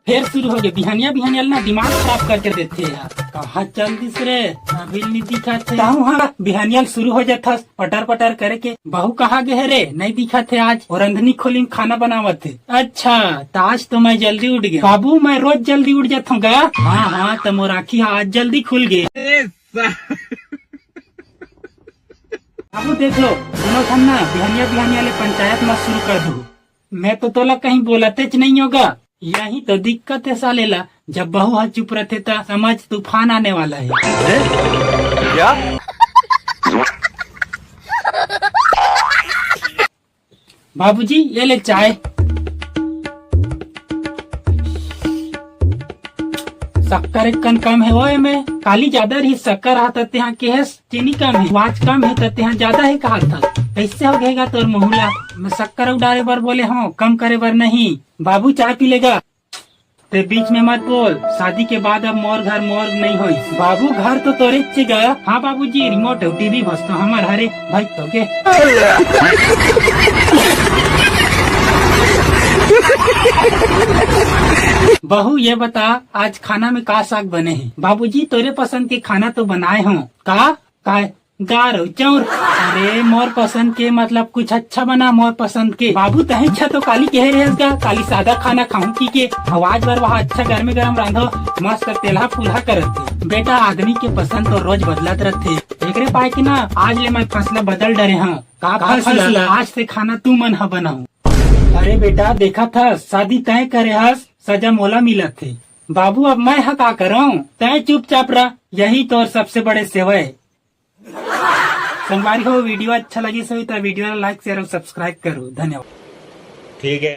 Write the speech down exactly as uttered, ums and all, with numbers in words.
फेर शुरू हो गए बिहानिया बिहानिया ना, दिमाग खराब करके देथे यार। कहाँ चल दिस रे, अभी नहीं दिखा थे। ताहू हाँ, बिहानिया शुरू हो जाथस पटर पटर करे के। बहू कहाँ गए रे, नहीं दिखा थे आज। और अंधनी खोली में खाना बनावत थे। अच्छा, त आज तो मैं जल्दी उठ गया बाबू, मैं रोज जल्दी उठ जाता हूँ गा। हाँ हाँ, त मोर आँखी आज जल्दी खुल गए। बाबू देख लो, दोनों झन ना बिहानिया बिहानिया ले पंचायत मत शुरू कर दो। मैं तो तोला कहीं बोलते च नहीं होगा। यही तो दिक्कत है साले ला, जब बहू हा चुप रहते त समझ तूफान आने वाला है। क्या? बाबूजी, ये ले चाय। शक्कर एक कन कम है वो एमे। काली ज्यादा रही शक्कर हा त तेहा केहेस चीनी कम है, वाच कम है त तेहा ज्यादा है कहा था। कैसे हो गएगा तोर मुहूला? मैं शक्कर अउ डारे बर बोले हूँ, कम करे बर नहीं। बाबू चाय पी लेगा। ते बीच में मत बोल, शादी के बाद अब मोर घर मोर नहीं होई। बाबू घर तो तोरे चे गया। हाँ बाबूजी, रिमोट अउ टीवी बस तो हमार हरे भाई तो के। बहू ये बता, आज खाना में का साग बने है? बाबूजी तोरे पसंद के खाना तो बनाए हो। का? का? गारो चाउर। अरे मोर पसंद के मतलब कुछ अच्छा बना मोर पसंद के। बाबू तहे अच्छा तो काली कहे रहेस गा, काली सादा खाना खाऊं की के। आवाज बर वहाँ अच्छा गर्मे गरम रांधो, मस्त तेलहा फुलहा करत थे। बेटा आदमी के पसंद तो रोज बदलत रहते, एकरे पाए के ना आज ले मैं फैसला बदल डरे हूँ। का का फैसला? फैसला? आज से खाना तू मन हा बनाऊं। अरे बेटा देखा था शादी तय करे हस, सजा मोला मिलत थे। बाबू अब मैं हा का करूं, तय चुपचाप रह, यही तोर सबसे बड़े सेवा है। संगवारी हो, वीडियो अच्छा लगिस होही त वीडियो ला लाइक, शेयर अउ सब्सक्राइब करो। धन्यवाद। ठीक है।